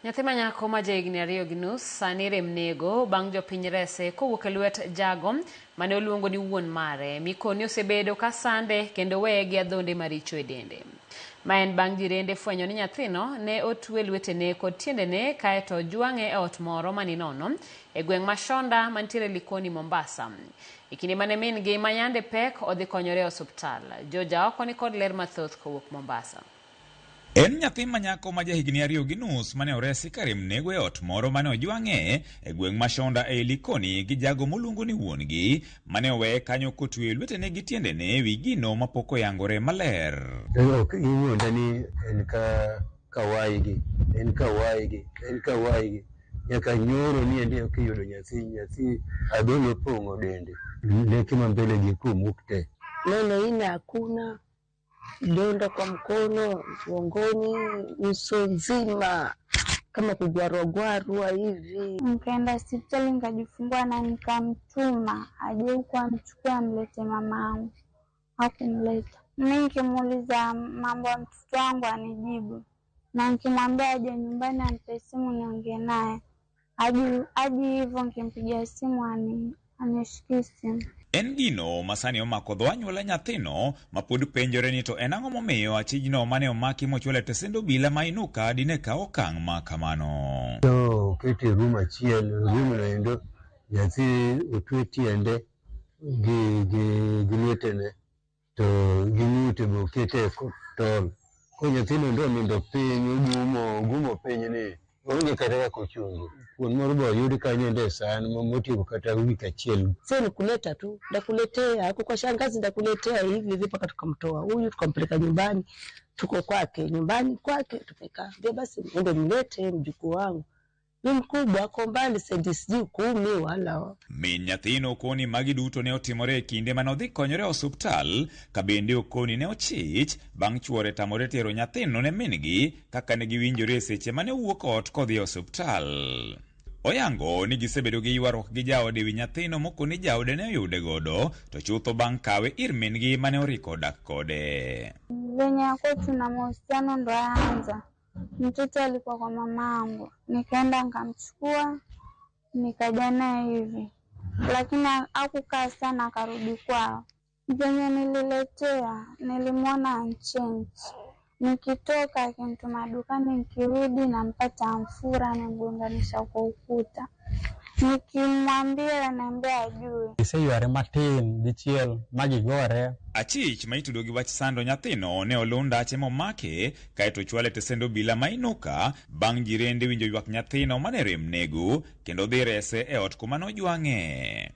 Nyathi ma nyako ma jahigni 2.5 sani rem nego bang' jopiny rese kowuok e lwet jago mane oluongo ni wuon mare. Mikoni osebedo ka sande kendo weye gi adhonde maricho e dende. Ma en bang' jirende fwenyo ni nyathino ne otwe lwetene kod tiendene kaeto ojwang'e e ot moro maninono e gweng' ma Shonda mantiere Likoni, Mombasa. E kinde mane min gi mayande pek odhi konyore e osuptal. George Aoko ni kod ler mathoth kowuok Mombasa. En nyathi ma nyako ma jahigni 2.5 mane oresi ka rem nego e ot moro mane ojwang'e e gweng' ma Shonda ei Likoni gi jago moluongo ni wuon-gi mane oweye kanyo kotweyo lwetene gi tiendene ewi gino mapok oyangore maler. Ok iwuonda ni en ka kawaigi, en kawaigi, en kawaigi. Nyaka nyoro ni endi ok iyudo nyathi, nyathi adholo opong'o dende. Leke ma mbele gi komuk te. Meno ine hakuna, donda kwa mkono, mgongoni, uso nzima kama kugwarwagwarwa hivi. Nikaenda hospitali nikajifungua na nikamtuma aje huku amchukue amlete mamangu, hakumleta. Mi nikimuuliza mambo ya mtoto wangu anijibu, na nikimwambia aje nyumbani anipe simu niongee naye aji hivyo, nikimpigia simu anishikii simu. En gino ma sani omako dho anyuola nyathino ma pod penjore ni to en ang'o momiyo achijno mane omaki mochwal e tesend obila ma Inuka dine kaw okang' ma kamano. To okete e room achiel, room no endo nyathi otwe tiende gi lwetene to gi ng'ute be okete e tol. Koro nyathino endo onindo piny, ogumo piny ni onge kata kaka ochungo. Kuon moro be oyud kanyo endo e san motieko kata wik achiel. Sio ni kuleta tu, ndakuletea ako kwa shangazi, ndakuletea hivi hivi mpaka tukamtoa huyu tukampeleka nyumbani, tuko kwake nyumbani kwake tumekaa. Ndio basi ende mlete mjukuu wangu, ni mkubwa ako mbali sendi sijui 10 wala. Min nyathino koni magi duto ne otimore e kinde mane odhi konyore e osuptal, ka bende okoni ne ochich bang' chuore tamore tero nyathino ne min-gi kaka ne giwinjore e seche mane owuok ot kodhi e osuptal. Oyango ni gisebedo gi ywaruok gi jaode ewi nyathino mokoni jaode ne oyude godo to chutho bang' kawe ir min-gi mane oriko odak kode. Venye kwetu na mahusiano ndo yaanza. Mtoto alikuwa kwa mamangu, nikaenda nikamchukua nikaja naye hivi, lakini hakukaa sana, akarudi kwao. Venye nililetea nilimwona anchange, nikitoka akinituma dukani, nikirudi nampata amfura amemgonganisha kwa ukuta, nikimwambia ananiambia ajui. Giseyware matin dichiel ma gigore. Achich ma itudo gi wach sando nyathino ne oluw ndache momake kaeto ochwale e tesend obila ma Inuka bang' jirende winjo ywak nyathino mane rem nego kendo dhi rese e ot kuma nojwang'e.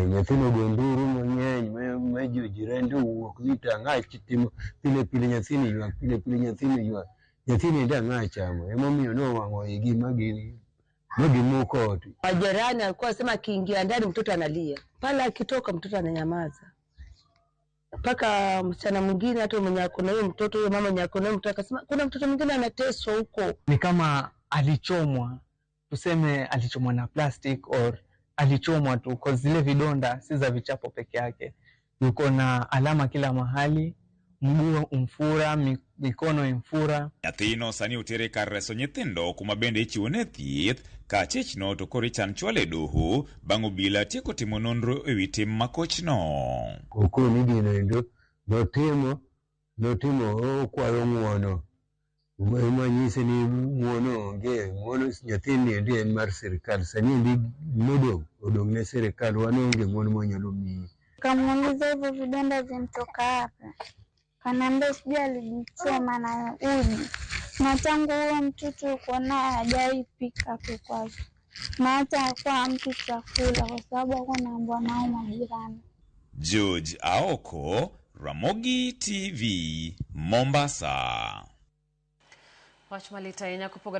Nyathino ogo nduru mang'eny ma jirende owuok ni to ang'a timo pile pile nyathini ywak, pile pile nyathini ywak. Nyathini ende ang'a chamo, emomiyo nowang'o igi ma gimuko ot. Majirani alikuwa sema akiingia ndani mtoto analia, pale akitoka mtoto ananyamaza. Mpaka msichana mwingine hata mwenye ako na huyo mtoto, huyo mama mwenye ako na huyo mtoto akasema kuna mtoto mwingine anateswa huko. Ni kama alichomwa, tuseme alichomwa na plastic or alichomwa tu, cause zile vidonda si za vichapo peke yake. Yuko na alama kila mahali, mguu umfura, mikono imfura. Nyathino sani otere kar reso nyithindo kuma bende ichiwone thieth ka achichno to koro ichan chwale e doho bang' obila tieko timo nonro ewi tim makochno. Okoni gino endo notimo okwayo ng'uono. Ema nyise ni ng'uono onge, ng'uono nyathini endi en mar sirikal, sani endi modong' odong' ne sirikal, wan onge ng'uono mwanyalo miyi. Kamuuliza hivyo vidonda vimtoka wapi, kaniambia sijui alijichoma na uji, na tangu huo mtoto yuko naye hajawahi pika hapo kwake, na hata hakuwa hampi chakula kwa sababu hakuwa anaambiwa nao majirani. George Aoko, Ramogi TV, Mombasa. Wach malit ahinya kopogo